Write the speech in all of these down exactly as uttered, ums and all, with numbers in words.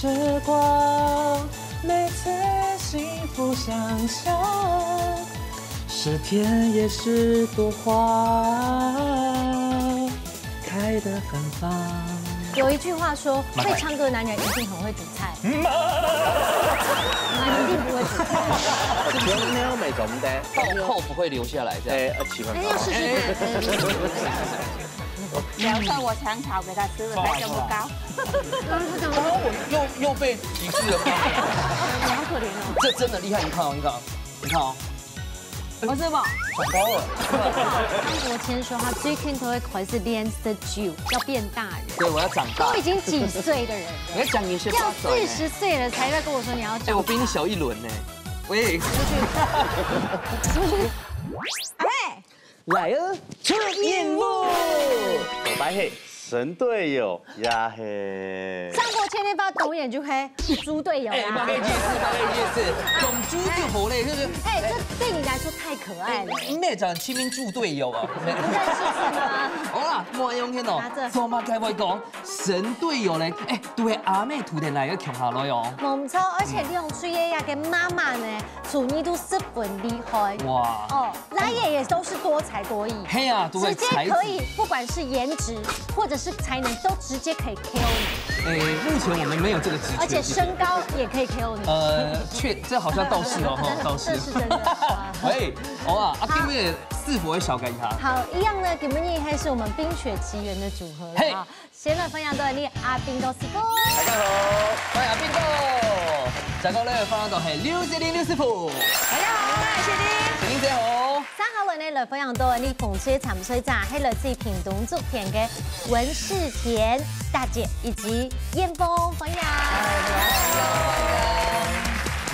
时光，每次幸福想象，是甜也是毒花，开得芬芳。有一句话说，慢慢会唱歌的男人一定很会煮菜。嗯啊那一定不会煮菜。全没有美中的。倒扣不会留下来这样。哎，呃，七分哎，要试试看。聊到我常炒给他吃了，他就不高。刚刚我又又被歧视了吗？你好可怜哦。这真的厉害，你看哦，你看哦，你看哦，我是不？长高了。张国谦说他最近都会开始练 the gym，要变大人。对，我要长大都已。经几岁的人了，你要讲你是要八岁呢？四十岁了才在跟我说你要长大。哎，我比你小一轮呢。喂，哎，来啊，出任务。我白嘿，神队友呀嘿。张国谦那把导演就黑猪队友哎，不好啦。意思，不好意思，讲猪就好嘞，就是。哎，这对你来说太可爱了。你咩讲清明猪队友啊？不认识是吗？好啦，莫用天哦拿着，做嘛该会讲神队友嘞？哎，都系阿妹图的来个穷下来哦。冇错，而且你用水个个妈妈呢，厨艺都十分厉害。哇，哦，来也也都是多才多艺。嘿啊，都会直接才子可以，不管是颜值或者是才能，都直接可以 K O 你。哎，目前我们没有这个职缺，而且身高也可以 K O 你。呃，确，这好像倒是哦，哈，倒是这。是真的。喂，好啊，啊，今日师傅会小改一下。好，一样呢，今日还是我们《冰雪奇缘》的组合了嘿啊。先来分享到你阿斌哥师傅。大家好，我系阿斌哥。再过咧，分享到系刘杰林刘师傅。大家好，我是林。杰林姐好。三号轮呢，来分享到你风水参水长，还来自屏东竹田的文世田大姐以及燕峰，欢迎。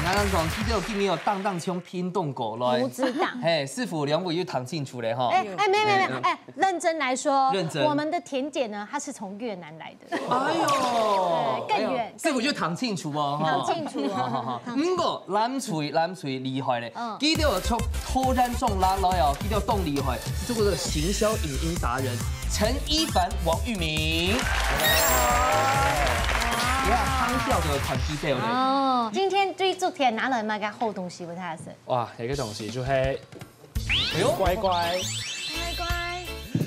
刚刚讲，记得有今日有当当冲拼动狗来母。子档。嘿，师傅两位又谈清楚了哈。哎哎，没有没有没有，哎，认真来说，认真我们的田姐呢，她是从越南来的。哎呦，更远哎呦，师傅就谈清楚哦，哈。谈清楚哦好好好，不过蓝水蓝水厉害嘞嗯，记得有出脱单中拉来哦，记得有动厉害，做过这个行销影音达人陈一凡、王玉明。你看汤调的款低调的，哦，今天对竹田拿了那个好东西，为他是哇，有个东西就係哎呦，乖乖，乖乖。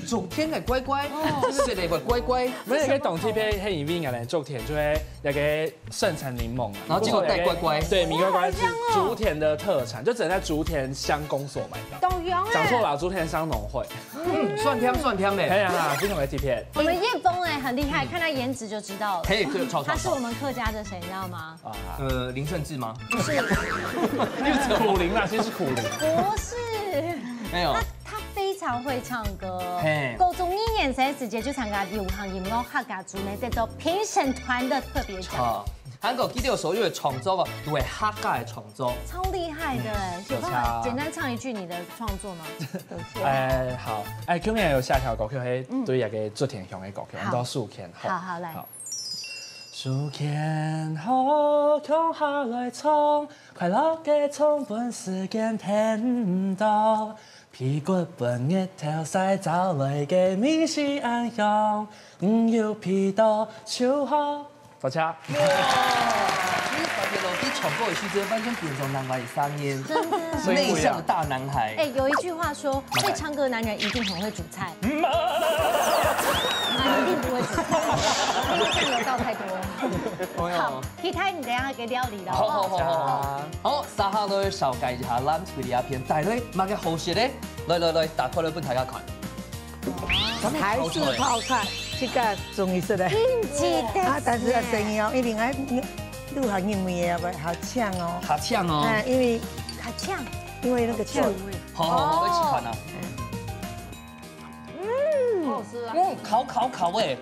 竹田个乖乖，这是谁个乖乖？没有一个东西配配音乐呢，竹田就係一个盛产檸檬啊，然后结果带乖乖对，米乖乖是好香哦竹田的特产，就只能在竹田乡公所买到。懂用哎。讲错了，竹田乡农会。嗯，酸甜酸甜哎的。呀，非常的贴片。我们燕峰哎很厉害，看他颜值就知道了。嘿，对，超超他是我们客家的谁，你知道吗？呃，林盛志吗？苦灵啦，其实是苦灵。不是，没有他，他非常会唱歌。嘿高中一年生时节就参加流行音乐客家组呢，得到评审团的特别奖，啊，韩国记得有所有的创作哦，都系客家的创作。超厉害的哎！有差有办法简单唱一句你的创作吗？哎，好，哎，今日有下条歌曲，系对一个竹田乡的歌曲，好很多树田。好好来。好。树田好，共下来唱，快乐个唱分世间听到，屁股分日头晒照来个米是暗香，唔有皮到就好。多谢。你发现咯，你唱歌的时阵，完全变成另外一声音，真的内向的大男孩。哎，有一句话说，会唱歌的男人一定很会煮菜。啊，一定不会煮菜，因为酱油倒太多。哎呦好，期待你等一下个料理了。好好好好好。好，接下来紹介一下藍隊這片帶來麼个好食咧？來來來，打開來分大家看。台式泡菜，这个中意食的。嗯，记得。啊，但是要等一下哦，因为俺入行因为要好嗆哦。好嗆哦。哎，因为好像。因为那个酱。好好好，一起看啊。好吃啊。嗯，烤烤烤哎，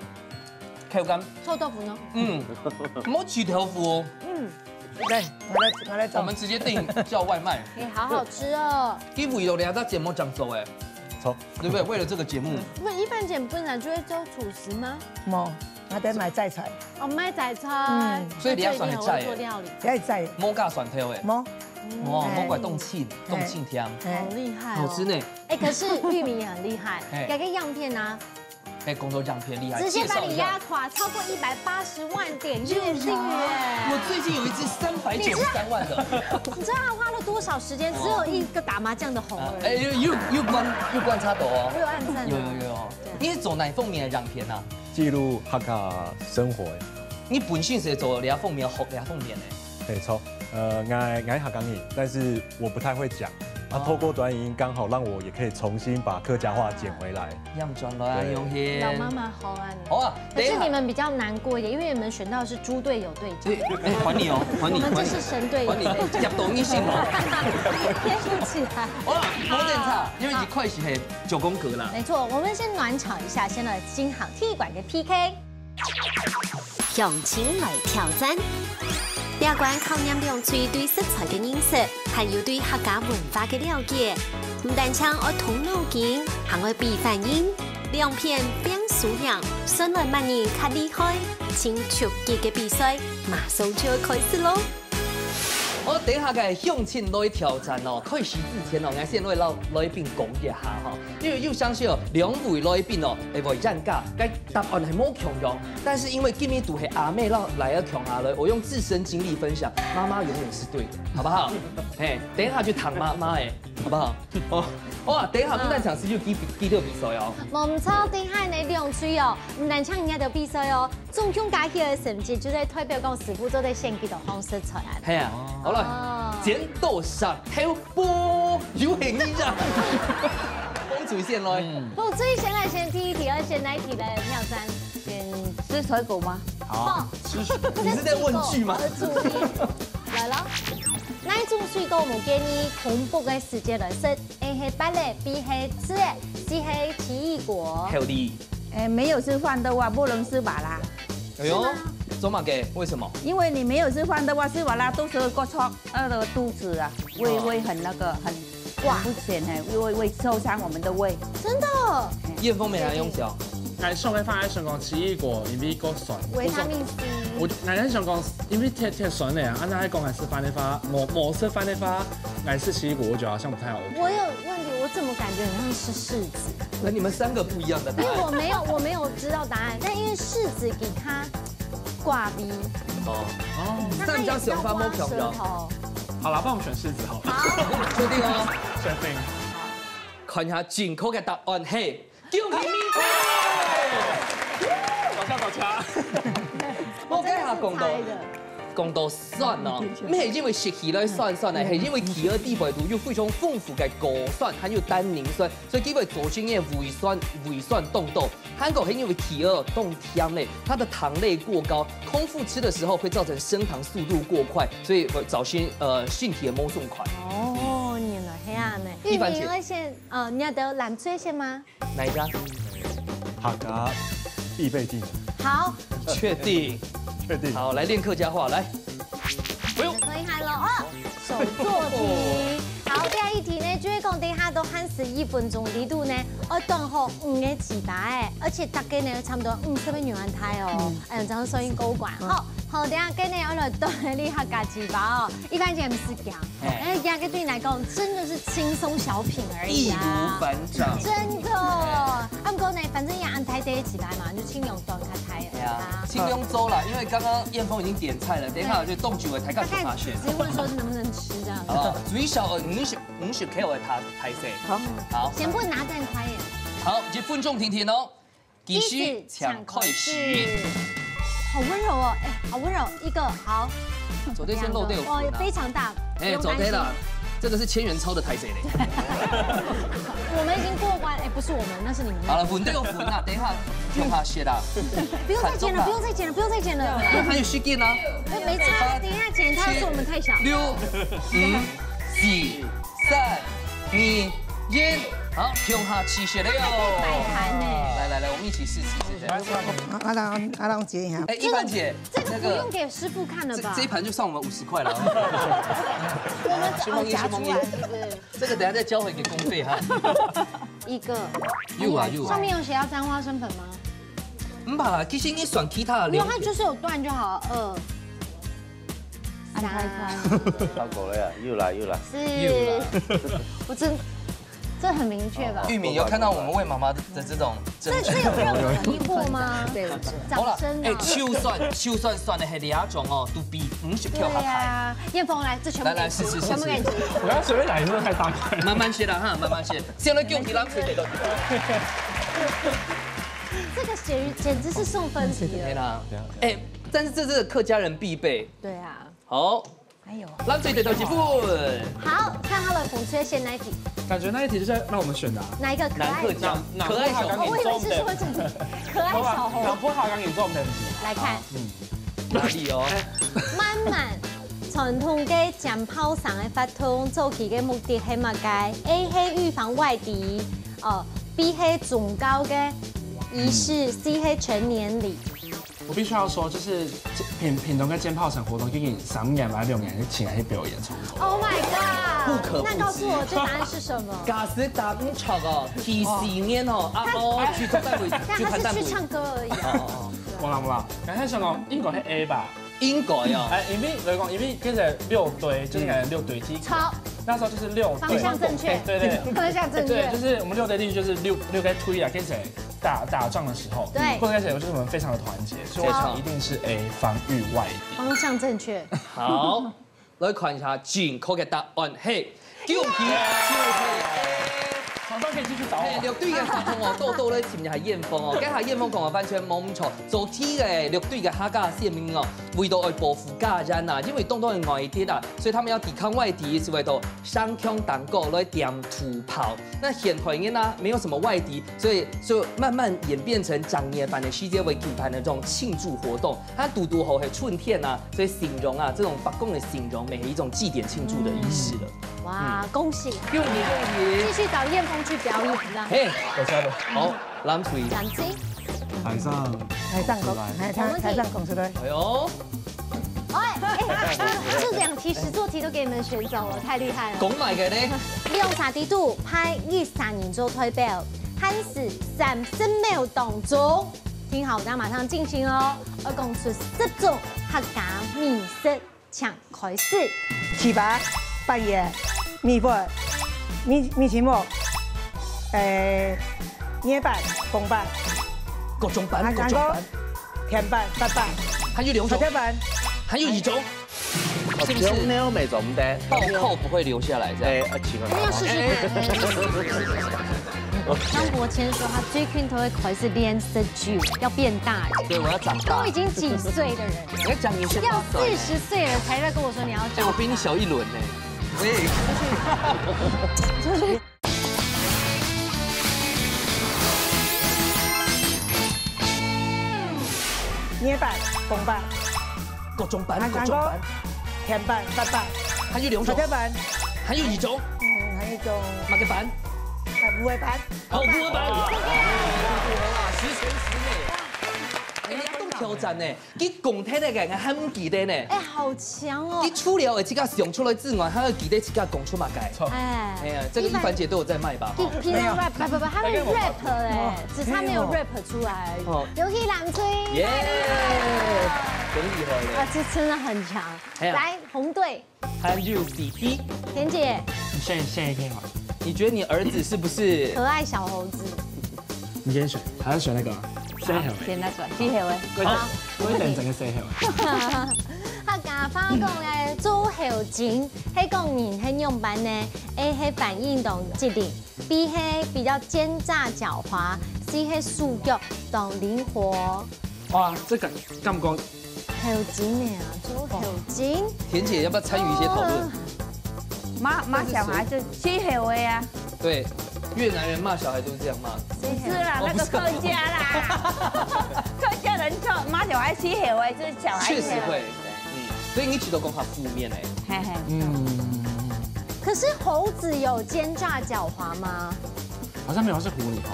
口感，臭豆腐呢？嗯，没吃豆腐哦。来，我来我来找我们。直接订叫外卖。哎，好好吃哦。因为有两个节目讲走哎，走，对不对？为了这个节目，不，一般节目本来就会做主食吗？无，我在买菜菜，哦，卖仔菜，嗯所以你要那就一定很会算菜做料理。也在莫加蒜头哎，无。哇，哎莫怪冻青，冻青甜，哎好，厉害哦！好吃呢。哎，可是玉米也很厉害，哎改个样片啊，哎，工作样片厉害，直接把你介绍一下压垮，超过一百八十万点阅订阅。我最近有一支三百九十三万的。你知道他花了多少时间？只有一个打麻将的红而已。哎，又又又观又观察到哦。我有按赞的。有有有有。你是做哪方面的影片啊？記錄客家生活。你本身是做這方面、學這方面的。沒錯，呃，𠊎𠊎客家人，但是我不太會講。啊，透過短影音剛好讓我也可以重新把客家話撿回來。要轉來啊，對永興。老媽媽好啊你。好啊，可是等一下你們比較難過一點，因為你們選到的是豬隊友隊長。哎，哎，還你哦，還你，我們這還你，是神隊友還你，夾到你心哦。貼不起來。好了，我等一下，因為一開始係九宮格啦。沒錯，我們先暖場一下，先來進行踢館个 P K。鄉親來挑戰。這關考驗兩隊對食材个認識，還有對客家文化个了解。毋單淨愛動腦筋，還愛比反應。兩片拚輸贏，算來麼人較厲害。盡刺激个比賽，馬上就要開始咯！好，等一下个鄉親來挑戰哦，開始之前哦，𠊎先來摎來賓講一下哈，因為有相信哦，兩位來賓哦，會會冤家，該答案係無共樣，但是因為今日都係阿妹摎來个共下來，我用自身經歷分享，媽媽永遠是對的，好不好？嘿，等一下就聽媽媽的，好不好？哦，哇，等一下毋單淨係有記記得比賽哦。無毋著，等下呢兩隊哦，毋單淨贏得比賽哦，總共加起來个成績就係代表講師傅做得選幾多項食材啊。嘿啊，好了，哦剪刀石頭布，有興趣啊？公主先來。不，最先來選第一題，要選哪一題來挑戰？選吃水果嗎？好，你是在問句嗎？注意，來了。哪一種水果無建議空腹个時節來食？A係芭樂，B係柿仔，C係奇異果。好的。哎，沒有吃飯的話，不能吃芭樂，哎呦，做麼个？為什麼？因為你沒有吃飯的話，吃芭樂都是會過錯，那個肚子啊，胃會很那個很哇很不全哎，胃會會受傷我們的胃。真的？燕峰沒來用腳。哎，上个飯還想講奇異果，因為夠酸。維他命 C。我還想講，因為太太酸了啊，那還講還吃飯的話，無無食飯的話，還吃奇異果，我覺得好像不太 OK。我有問題，我怎麼感覺很像是柿子？那你們三個不一樣的答案。因為我沒有，我沒有知道答案，但因為柿子給它掛鼻。哦，那它也比較刮舌頭。好啦，幫我選柿子好了。確定哦。確定。看一下正確个答案係，恭喜你！早下早下。我剛才講到，講到酸哦，毋係因為食起來酸酸个，係因為佢个裡背肚有非常豐富个果酸，還有單寧酸，所以佢會造成你个胃酸、胃酸當多。還過係因為佢个當甜咧，它的糖類過高，空腹吃的時候會造成升糖速度過快，所以會造成呃身體个無爽快。哦，原來係恁呢。一般姐玉米二選，呃，你要得藍隊先嗎？哪一家？客家必備技能，好，確定？確定。好，來練客家話，來。哎呦，厲害了哦，手作題。好，第一題呢，就係講等一下都限時一分鐘裡肚呢，愛斷好五個粢粑欸，而且大概呢差不多五十个圓盤哦。哎呀，這樣算一勾管。好，好，等一下跟呢愛來斷你客家粢粑哦，一般人毋使講。 哎，壓根對你來講，真的是輕鬆小品而已易如啊。反掌。真的。啊，毋過呢，反正也恁大塊个粢粑嘛，你就盡量斷較大个哎呀啊，。盡量做啦，因為剛剛燕峰已經點菜了，等一下就動手了，才看怎麼選。只是問說能不能吃這樣子。啊，最少呃五十五十克的大大細。好，好，先不拿蛋开耶。好，一分鐘定定哦，計時請開始。好溫柔哦，哎，好溫柔，一個好。昨天先漏掉有分啊，哦，非常大，哎，不用擔心昨天啦，這個是千元鈔的大細咧。我們已經過關，哎，不是我們，那是你們。好了，穩定有穩啊，等一下共下食啦。不用再剪了，不用再剪了，不用再剪了。還有時間啊。哎，沒差，等一下剪，他說我們太小。六、五、四、三、二、一，好，共下試食了喲。擺盤呢？來來來，我們一起試試試試。啊，啊，讓啊讓我剪一下。哎，一凡姐，這個不那個用給師傅看了吧？這這一盤就算我們五十塊了哦。我們只好夾出來，是不是？這個等下再交回給公費哈。一個。有啊有啊上面有寫要沾花生粉嗎？嗯吧，其實你選其他的沒有，料理，它就是有斷就好。二、三、效果了呀，又來又來。四。有啦。我真这很明确吧？玉米有看到我们魏妈妈的这种这这这有没有疑惑吗？对，好了，掌声啊！哎，就算就算算的很两种哦，都比五十票还嗨。对啊，燕峰来，这全部来来，给你，是是是全部给你。是，我刚刚随便拿一个太大块。慢慢吃了哈，慢慢吃。先来给我提篮球给到。这个简直简直是送分题了。对啦，哎，但是这是客家人必备。对啊。好，哎呦，篮球得到几分？好，看好了，孔雀选哪一题？感觉那一题就是让我们选的啊。哪一个可爱？哪个讲？可爱小猴，我以为是说讲可爱小猴。不好讲你中的。来看，哪里哦？慢慢。传统个尖炮声个发动，早期个目的系么个？A系预防外敌，哦，B系宗教个仪式，C系成年礼。我必须要说，就是屏屏东个尖炮声活动，已经三年吧、六年，请来去表演唱歌。 Oh my god！不可不知那告诉我，这答案是什么？假使打唔错哦，第四年哦，啊哦，去做单位，但他是去唱歌而已啊。哦哦我啦我啦，刚才想到应该是 A 吧。哦，应该哦。哎，因为来讲，因为跟着六堆，就是感觉六堆第一个。好，那时候就是六堆。方向正确，对对。方向正对，确就。是我们六堆地区就是六六个推啊，跟谁打打仗的时候，对或者跟谁，就是我们非常的团结，所以我想一定是 A 防御外敌。方向正确。好，来看一下正确的答案，嘿，恭喜，恭喜！厂商可以继续找嘿，我。六队个发动哦，多多来请一下燕峰哦。刚才燕峰讲个完全冇错，早期个六队个客家先民哦，为到爱保护家园呐，因为当多人外敌啦，所以他们要抵抗外敌，是为到上强当高来点土炮。那现代人呢，没有什么外敌，所以就慢慢演变成长夜班的世界为举办的这种庆祝活动。它堵堵好还春天呐，所以形容啊，这种八公的形容，也是一种祭典庆祝的仪式了。哇，恭喜！恭喜恭喜！继续找燕峰去表演啦。嘿，我下的。好，蓝水，奖金，台上，台上讲，台台台上讲出来。哎呦，哎哎，这两题实作题都给你们选走了，太厉害了。讲埋个呢？利用啥地度派一三人做代表，限时三十秒当中，听好，我们马上进行哦。要讲出十种客家美食，请开始。粢粑、粄圆、米粉、米米线糊，诶，面粄、粄粑、各种版，还各种版，甜粄、粄粑、还有两种，炒菜粄。还有一种，是不是？没有没有没做得。泡泡不会留下来，这样。哎，啊，奇怪。那要试试看。张伯谦说他最近都会开始练十九，要变大。对，我要长大都已。经几岁的人，你要讲你先要八岁四十岁了才在跟我说你要哎，我比你小一轮呢。喂，面粄、粄粑、各种版，各还种版，甜粄、粄粑、还有两种，炒菜粄，还有一种，嗯，还有一种哪个版？啊，五味粄。哦，五个版。哇，十全十美。哎，都挑战呢，你讲听那个，还唔记得呢。哎，好强哦你！除了自家想出来之外，还要记得自家讲出嘛个。哎哎呀，这个一凡姐都有在卖吧？平平常 rap 不不不，他会 rap 哎，只差没有 rap 出来而已。哦游戏蓝追，耶，真厉害啊嘞！，这真的很强。哎呀来，红队，还有 C P，田姐，你选选一个好了。你觉得你儿子是不是可？爱小猴子，你先选，还是选那个吗？谁好？现在转，第一回。我一点整个谁好？客家话讲咧，做猴精，系讲人系样般呢？A系反应同机灵，B系比较奸诈狡猾，C系手脚同灵活。哇，这个感觉猴精的啊，做猴精。田姐要不要参与一些讨论？骂骂小孩子，气黑味啊，对，越南人骂小孩都是这样骂。不是啦，那个客家啦，客家人叫骂小孩气黑味，就是小孩子。确实会，嗯，所以你一直都讲他负面哎。嘿嘿，嗯，可是猴子有奸诈狡猾吗？好像没有，是狐狸哦。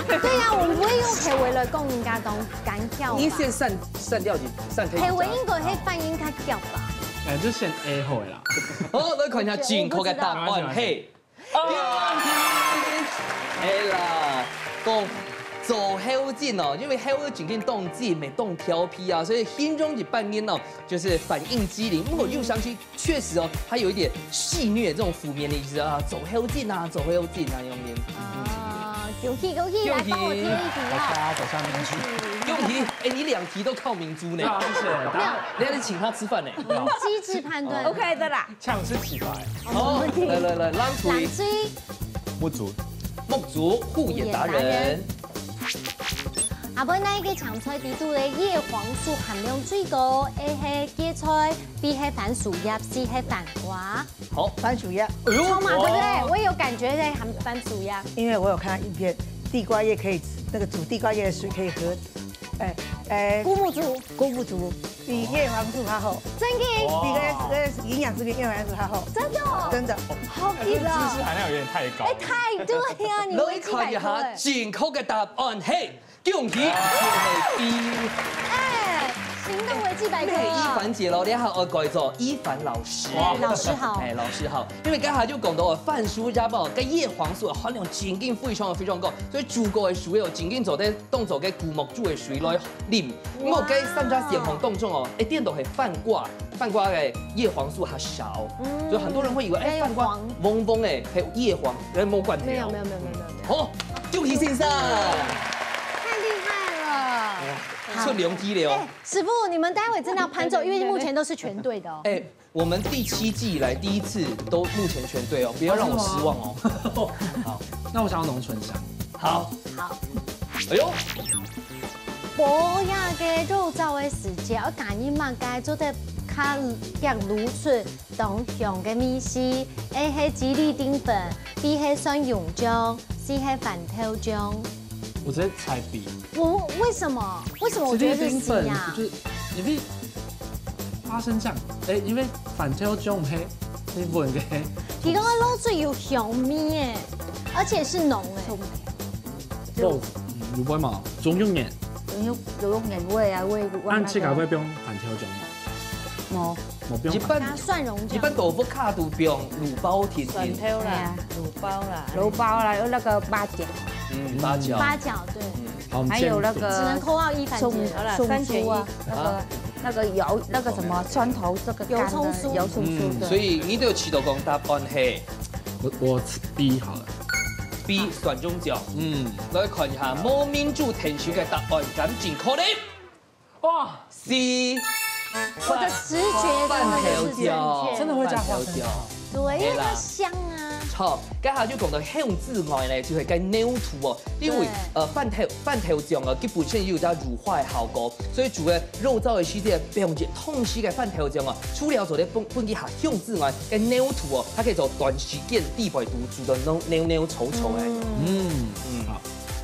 对呀、我们不会用黑尾来供人家当干跳吧？你先删删掉几删掉几张。黑尾应该会扮演他跳吧？哎，就选 A 好了啦。好，来看一下正确的答案，嘿。哎啦，讲做後進哦，因為後進正經當緊，也當調皮啊，所以形容一般人哦，就是反應機靈。不過又相信確實哦，他有一點戲謔這種負面的意思啊，做後進啊，做後進啊，用面。啊，恭喜恭喜，來幫我貼一題哈。大家走下面去。恭喜！哎，你兩題都靠明珠呢对。啊，谢谢。大家等一下你請他吃飯呢。我們機智判斷。 OK 的啦。嗆吃起来。好，來來來，藍隊藍隊木竹，木竹護眼達人。啊，本來个青菜裡肚个葉黃素含量最高，A係芥菜，B係番薯葉，C係番瓜。好，番薯葉，哎呦，超嘛，對不对？哇我有感覺在含番薯葉。因为我有看到影片，地瓜叶可以吃，那个煮地瓜叶的水可以喝，哎哎，菇木煮，菇木煮比叶黄素还好，真的，比那个那个营养食品叶黄素还好，真的哦，真的。好这知识吃哦。含量有点太高哎，。太对呀，你來維基百科看一下哎。正確个答案，嘿，恭喜，恭喜！哎，行動維基百科嘿，依啊。凡姐咯，你好，呃，改做依凡老師。哎，老師好。哎，老師好，因為剛才就講到哦，番薯葉哦，該葉黃素含量正經非常非常高，所以煮過个水哦，正經做得當做該菇木煮个水來啉。毋過該三隻選項當中哦，一定都係番瓜，番瓜个葉黃素較少，所以很多人會以為，哎，該有番瓜黃黃黃个，還有葉黃，哎，無關係哦。沒有沒有沒有沒有沒有沒有。好，恭喜先生，太厲害了！出兩題了哦哎。，師傅，你們待會真的要拍照，因為目前都是全對的哦。哎，我們第七季以來第一次都目前全對哦，不要讓我失望哦。那我想要濃醇香。好，好，哎呦，保養个肉燥个時節，要揀一麼个做得較較露出當香个味緒？A係雞粒丁粉，B係蒜蓉醬，C係番豆醬。我直接猜 B。我為什麼？為什麼我覺得是 C 呀？就是因為花生醬，哎，因為番豆醬係日本个。佢講个露出有香味耶，而且是濃哎。肉，嗯，有味嘛？中用眼，有有用眼味啊，味。但自家會用番豆醬嘛？哦，我不用一般加蒜蓉醬。一般豆腐卡都不用滷包甜甜，蒜头啦，滷包啦，滷包啦，有那个八角，嗯，八角。八角，對，好，我們还有那个只能扣到一番松茄。好啦松三选一酥啊，那个那个油那个什么蒜头这个干的油葱酥油葱酥嗯，的。所以你都有試著講答案係我我 B 好了。 B蒜蓉醬。嗯，來看一下，無民主選手个答案敢正確呢？哇， C，我的直覺真的是正確。真的會加花生番豆醬。對，因為它香啊。好，剛才就講到香之外呢，就係該黏土哦，因為對呃番豆番豆醬啊，佢本身有一隻乳化个效果，所以煮个肉燥个時節，放一湯匙个番豆醬啊，除了做得分分佢下香之外，該黏土哦，它可以做短時間裡背肚煮到黏黏黏稠稠个。嗯，嗯，好，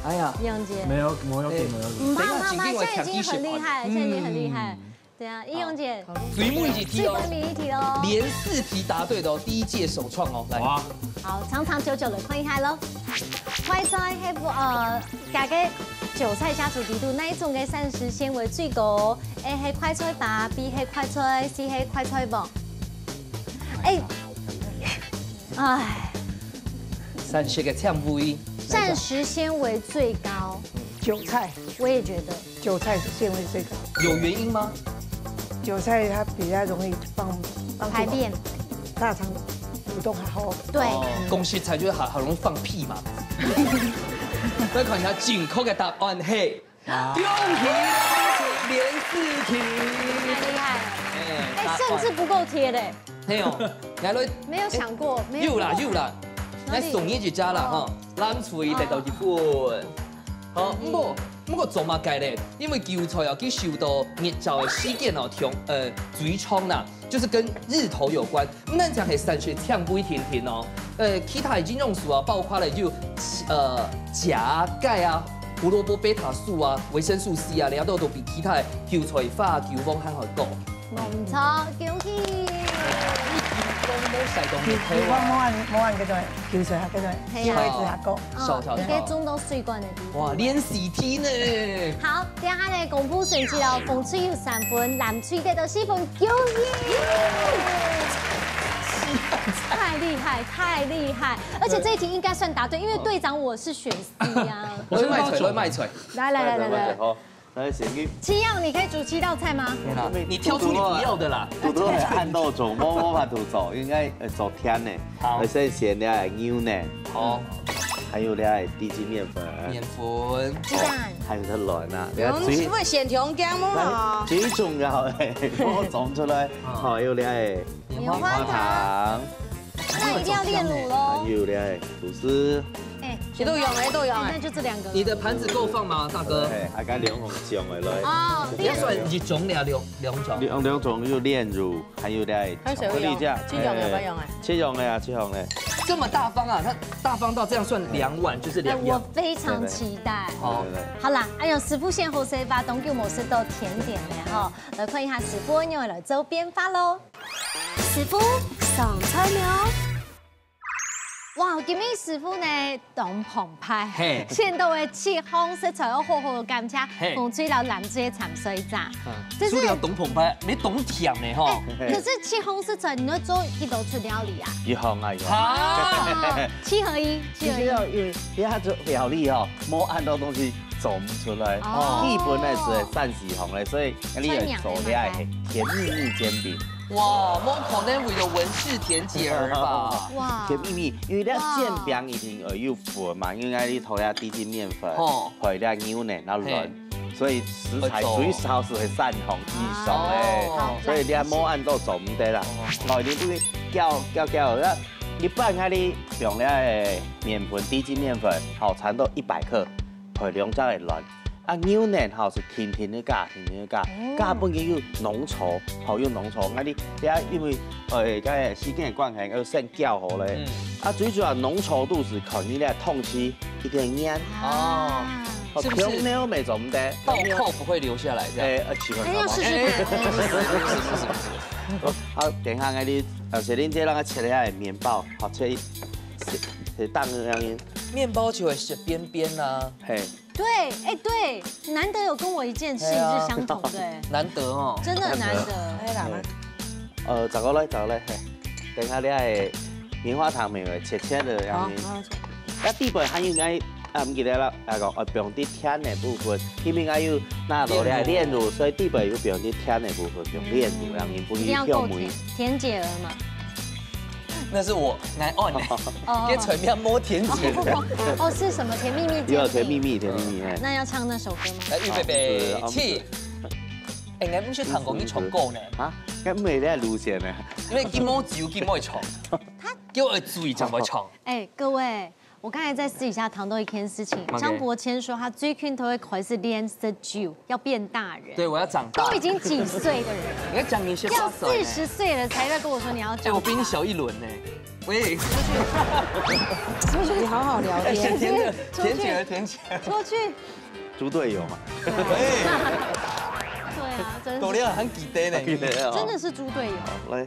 哎呀，燕姐，沒有沒有給沒有給。你怕等一下怕怕，請給我現在已經很厲害了，現在已經很厲害。對啊，葉蓉姐，最尾一題哦最尾，一題哦。連四題答對的哦，第一屆首創哦，來。哇，好，長長久久的看一下咯。快菜係呃，大家韭菜家族裡肚哪一種个膳食纖維最高？A係快菜巴，B係快菜，C係快菜黃。哎，哎，膳食个纖維，膳食纖維最高，韭菜，我也覺得。韭菜是纖維最高。有原因嗎？韭菜它比較容易放放排便，大肠蠕動還好。對，哦，講實在就係好好容易放屁嘛。來看一下正確个答案係，恭喜連四題。太厲害了。哎哎，甚至不夠貼嘞，嘿哦，來來，沒有想過，沒有有啦有啦，哪裡來送你一隻啦哈，藍隊得到一分。好，毋過毋過做麼个咧？因為韭菜啊，佢受到日照个時間哦，長呃最長啦，就是跟日頭有關。毋單淨係膳食纖維定定哦，呃，其他个營養素啊，包括了有呃鉀、鈣啊、胡蘿蔔、貝塔素啊、維生素C啊，這兜都比其他个韭菜花、韭黃還要高。沒錯，恭喜。都都晒到你你我無按無按該種韭菜啊，該種嘿啊纖維質還高。少少哦，你可以種到水管的地方。哇，連四題呢！好，等下呢公布成績哦，紅隊有三分，藍隊得到四分，恭喜！太厲厉害，太厉害！而且这一题应该算答对，因为队长我是选 C 啊。我是卖菜，我是卖菜。来来来来来，好，来，请你。七样，你可以煮七道菜吗？天哪，你挑出你不要的啦。肚肚係暗到做，無無法度做，應該呃做甜的。好，我先選了牛奶，好，還有了低筋麵粉，麵粉，雞蛋，還有个卵啊，你看最，嗯，會選甜鹹無？最重要的，我做出來，好，還有了棉花糖。 那一定要煉乳咯。還有咧，吐司。哎，都有哎，都有哎。那就这两个。你的盘子够放吗，大哥？哎，啊，該兩項上來咯。哦，你要選一種了，兩两種。兩兩種有煉乳，還有咧還有巧克力醬。七種有沒有用哎？七種的啊，七種的。这么大方啊，他大方到这样算两碗，就是两样。哎，我非常期待。好，好啦，哎呦，師傅先好勢吧，當久無食到甜點了哈，來看一下師傅仰般來做變化咯。 師傅上菜了。哇，今日師傅呢當澎湃，嘿，選到个七項食材愛好好感謝，嘿，紅隊摎藍隊个參賽者。嗯，這是除了當澎湃，還當甜呢吼。哎，可是七項食材你愛做幾多出料理啊？一項啊，一項。啊，七合一，七合一。其實哦，因為這做料理哦，無恁多東西做毋出來，哦，基本个係三四項个，所以你愛做這个甜蜜蜜煎餅。 哇，無可能為了文字甜姐兒吧？哇，甜蜜蜜，因為這煎餅一定愛有粉嘛，因為你塗了低筋麵粉，吼，配了牛奶，然後卵，嘿，所以食材最少係三項以上个，哦，所以你無恁多做毋得啦。哦，你不會攪攪攪，那一般啊你用了个麵粉，低筋麵粉，好，差不多一百克，配兩隻个卵。 啊，牛奶吼係定定个加，定定个加，哦，加分佢有濃稠，吼有濃稠。啊你，你啊因為，呃，該時間个關係，愛先攪好咧。嗯，啊，最主要濃稠度係看你个湯匙一定要黏。哦，啊，哦，是不是？湯料沒做毋得，倒扣不會留下來這樣？哎，呃，試看看。哎，要試試看。哎，哎，哎，不是，不是，不是，不是。好，等一下，啊你，呃，小玲姐讓她切一下麵包，好，切一，切，切當樣。麵包就會是邊邊啊。嘿。 對，哎，對，難得有跟我一件事情是相同的，哎，難得哦，真的難得。哎，來嘛。呃，走過來，走過來，嘿。等一下，你愛棉花糖沒有？切切的，好，然後好。那底背還有應該，啊，毋記得了，那個，呃，放啲甜的部分，因為還有那落來煉乳，所以底背有放啲甜的部分，放煉乳，然後不一定要夠甜，甜姐兒嘛。 那是我，來哦，哦，這全面摸甜姐。哦，是什麼甜蜜蜜煎餅？有甜蜜蜜，甜蜜蜜，哎。那要唱那首歌嗎？來，預備，備，起。哎，你毋係聽講你唱歌呢？啊，該毋係在路線呢。因為佢無酒，佢無唱。他叫我醉，怎麼唱？哎，各位，我剛才在私底下談到一件事情，OK。張伯謙說他最近都會開始練喝酒，要變大人。對，我要長大。都已經幾歲的人，你要講你一些要四十歲了才在跟我說你要長大。哎，我比你小一輪呢。喂，出去，你好好聊天。甜甜的，出去，甜姐兒，甜姐兒。出去。豬隊友嘛。對啊，真是。狗粮很記得呢。記得哦。真的是豬隊友。來。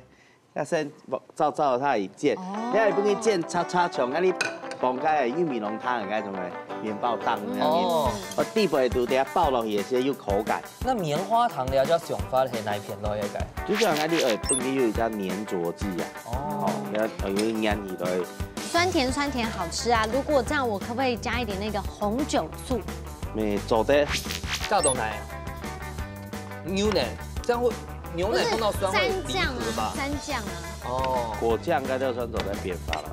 要先照，照佢个煎，哦。你愛分佢煎脆脆像，恁樣放該玉米濃湯个該種个麵包檔恁樣。哦。哦，底背肚底下包落去个時候有口感。那棉花糖了，就想法係哪一片落去个？就像恁樣，呃，分佢有一隻黏著劑啊。哦。哦，你要，呃，有黏起來。酸甜酸甜好吃啊！如果這樣，我可不可以加一點那個紅酒醋？沒做得。加到哪？牛奶，這樣會，牛奶碰到酸會離譜吧？不是，蘸醬啊，蘸醬啊。哦。果醬該就算做得變化了。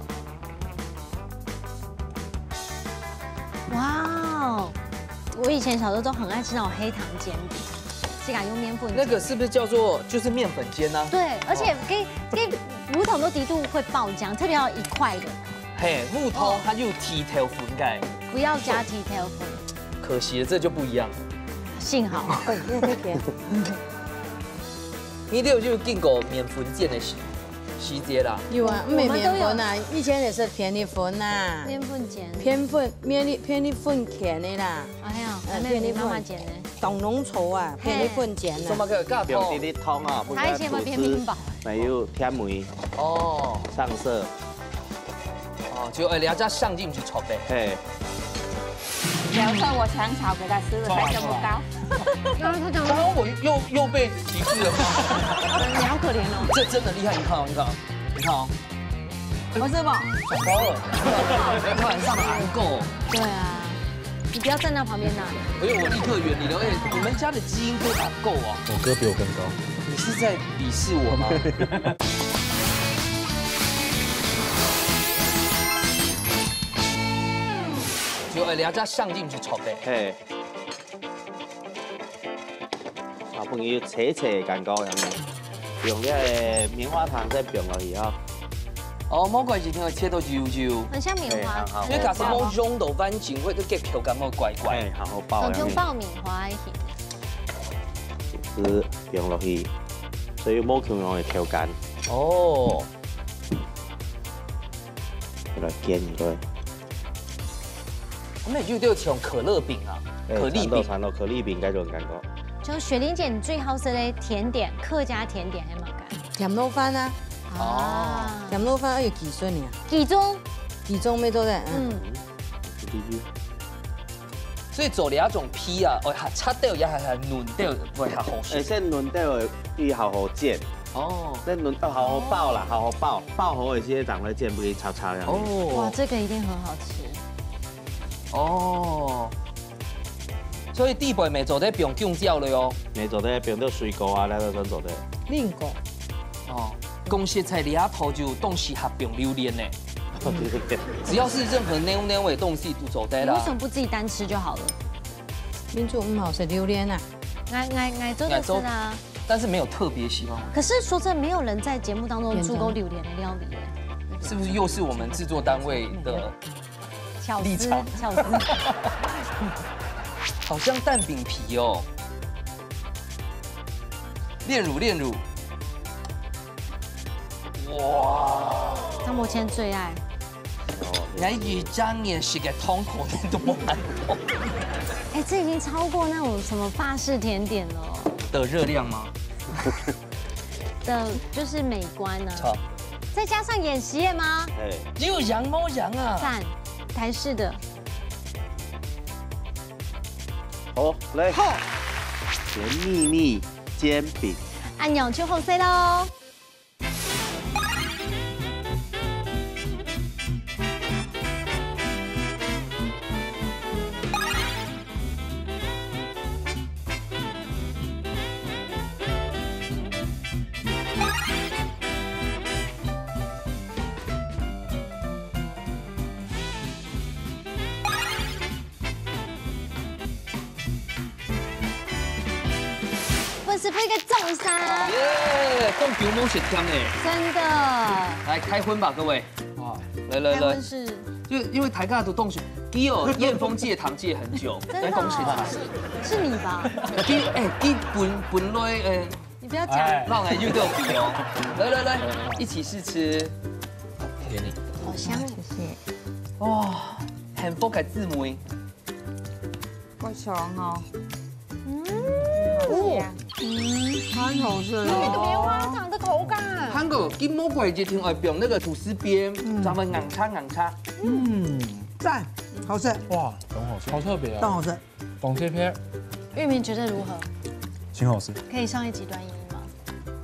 哇哦，我以前小時候都很愛吃那種黑糖煎餅，是敢用麵粉煎。那個是不是叫做，就是麵粉煎啊？對，而且給，哦。給胡同都一度會爆漿，特別要一塊的。嘿，胡同它有剃頭粉个。不要加剃頭粉。可惜了，這就不一樣。幸好。你都有經過麵粉煎的時，時節啦。有啊，毋係麵粉啊，以前也是便利粉啊。麵粉煎。麵粉，便利，便利粉煎的啦。哎呀，呃，便利粉。媽媽煎的。當濃稠啊，嘿。便利粉煎啊。什麼个加糖？用滴滴糖啊，不加吐司，還有甜味。哦。上色。 哦，就，哎，兩隻上進去炒呗。嘿。聊上我想炒給他吃的才这么高。剛剛我又，又被歧视了吗？你好可憐哦。這真的厲害，你看哦，你看哦，你看哦。不是吧？小高了，开玩笑的，阿狗。对啊，你不要站到旁边呐。哎呦，我立刻远离了。哎，你们家的基因非常够哦。我哥比我更高。你是在鄙视我吗？就哎，你要这样上进去炒呗。嘿。 小朋友切切个感覺，有無？用這个棉花糖再放落去哈。哦，無怪之前會切到幼幼。很像棉花。對，很好。因為假使無用到完整，會个口感會怪怪。哎，好好爆。像爆米花一樣。就是放落去，所以無共樣个口感。哦。來煎一下。那就就像可樂餅啊，哎，可麗餅。差不多，差不多，可麗餅該種感覺。就雪玲姐，你最好食的甜點，客家甜點還有麼个？甜滷飯啊，哦。甜滷飯愛有幾筍呢？幾種？幾種沒做的，嗯。嗯。所以做這種皮啊，哦，還切掉也還還嫩掉，會還好食。哎，先嫩掉个皮好好煎。哦。先嫩，哦，好好爆啦，好好爆，爆好个時間正來煎，毋會炒炒樣。哦。哇，這個一定很好吃。 哦，所以底背乜做得放香蕉了喲。乜做得放到水果啊，該都算做得。蘋果。哦，講實在，這下頭就當時還放榴槤呢。只要是任何黏黏的東西都做得啦。你為什麼不自己單吃就好了？民主毋好食榴槤啊。𠊎，𠊎，𠊎做得食啊。但是沒有特別喜歡。可是說真的，沒有人在節目當中做過榴槤的料理耶。是不是又是我們製作單位的 巧思，立場。巧思。好像蛋餅皮哦。煉乳，煉乳。哇！張伯謙最愛。哦，來一張也是个痛苦，你都不敢動。哎，這已經超過那種什麼法式甜點了。的熱量嗎？的，就是美觀啊。好。再加上演習了嗎？哎。有樣無樣啊。讚，台式的。 好，來。好。甜蜜蜜煎餅。恁樣就好勢囉。粉絲配个掌聲。耶，放牛毛雪天呢。真的。來，開葷吧，各位。哇。來，來，來。開葷是？就因為大家都當時，佢哦，艷豐戒糖戒很久，真的哦。來恭喜他。是你吧？佢，哎，佢本，本來，哎，你不要講。哎。讓來又豆皮哦。來，來，來，一起試吃。給你。好香哦。謝謝。哇，幸福个滋味。 好香哦。嗯。哦。嗯，蠻好食哦。那個棉花糖的口感。韓國佢無怪之前愛放那個吐司邊，嗯。咱們硬叉硬叉。嗯，讚，好食。哇，很好吃。好特別啊。當好食。懂這片。玉明覺得如何？挺好吃。可以上一集短影音嗎？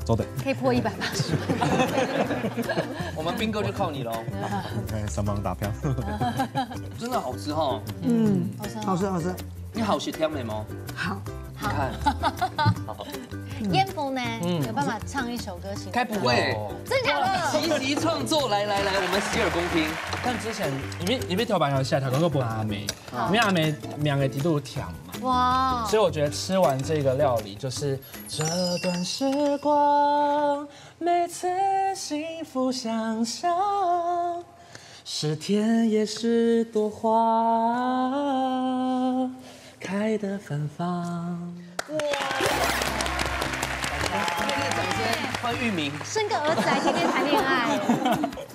做得。可以破一百八十万。我們斌哥就靠你嘍。哎，上網打票。真的好吃哈。嗯，好吃哦。好吃，好吃。你好食甜美嗎？好。你看。艷豐呢，嗯。有辦法唱一首歌行嗎？該不會。哦。真的假的？即席創作，來，來，來，我們洗耳恭聽。但之前，你們，你們頭擺有寫，頭擺有播阿妹，好。因為阿妹兩個極度甜嘛。哇。所以我覺得吃完這個料理，就是這段時光，每次幸福想想，是甜也是多花開得芬芳。哇！熱烈掌聲，歡迎玉明。生個兒子來天天談戀愛，